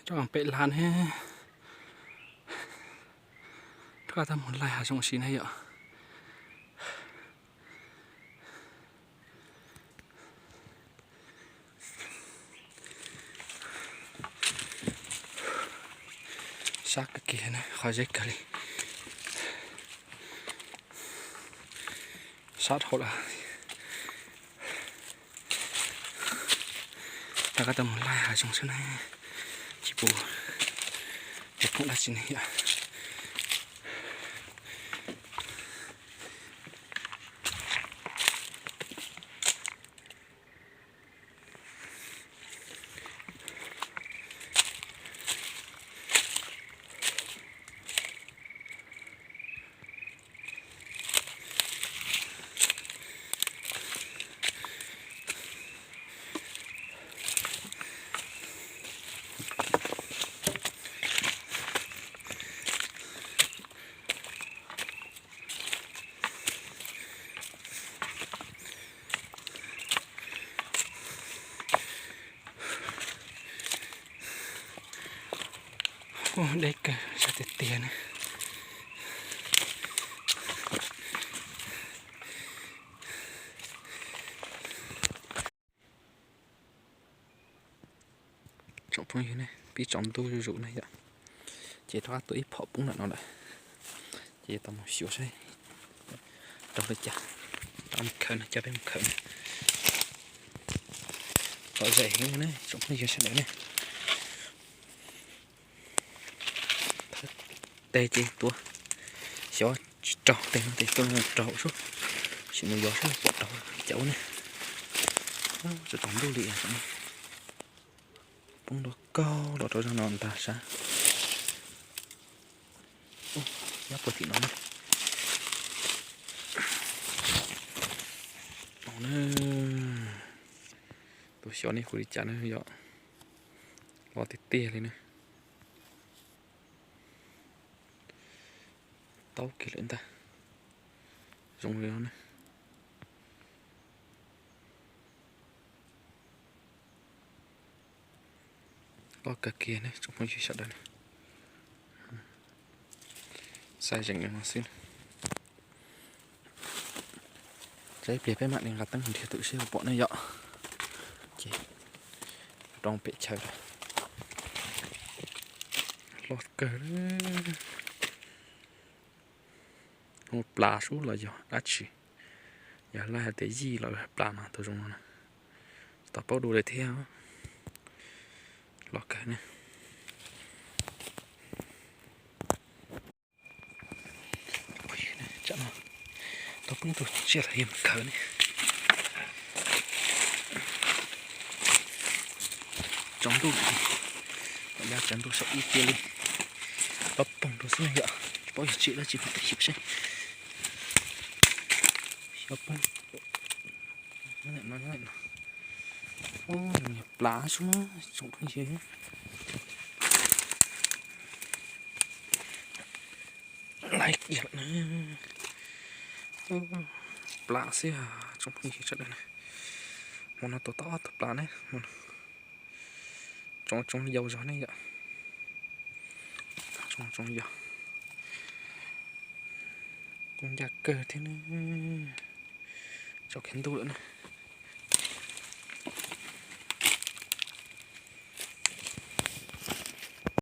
Tso pem laj ne, rov qab tau mus laij hav zoov si na yom. Sab kawg kiag na, qhov zeb kawg li. Sab dhau lawm. Rov qab tau mus laij hav zoov xwb na, tsis pom, tsis pom dab tsi ne yom. Ua deb kawg, sab tiag tiag ne. Tsoom phooj ywg ne, pib tsaus ntuj zuj zus na yom, ces rov qab tuaj ib phom poob ntawm no lawm, ces yuav tau mus xyuas saib raug li cas, rov mus khaws na, coj peb mus khaws na. Lom zem heev ne tsoom phooj ywg sawv daws ne. Thawb teg ces tuav, xyov tsis raug teg no ces tuaj raug sub, sim mus yos saib pom raug cas ua ne. Tsaus ntuj li, poob nrov kaug los rau zog no ntag sav. Nyob puag tim no ne. Tus xyov ne hu li cas ne yom. Loj tiag tiag li ne. Taub kiag lawm ntag. Zoo li no ne. Loj kawg kiag ne tsoom phooj ywg sawv daws. Xav zeem li no xwb. Tsam ib pliag peb mam li nqa teeb nrhiav tus seb puas pom ne yom. Ces rau pem chaw lawm. Loj kawg. Zoo plas sub los yog dab tsi? Yog laij hais tias yij los plas mas tus zoo no na. Tsis tau paub dua li thiab. Loj kawg ne. Tsam no tau poob tus tsiaj los yog mus khaws ne. Tsaus ntuj, tom yav tsaus ntuj saum ib cia li pob poog rau xwb yom, tsis paub yog tsiaj dab tsi, mus xyuas seb. Xyov poob. Nyob no, nyob no. Yog plas sub tsoom phooj ywg. Laib kiag lawm na. Plas xwb tsoom phooj ywg sawv daws na. Hmo no tua tau ob tug plas ne. Tsoom tsoom yau zog ne yom. Tsoom tsoom yau. Kuj ncaj kawg thiab ne. Tsaus kiag ntuj lawm na.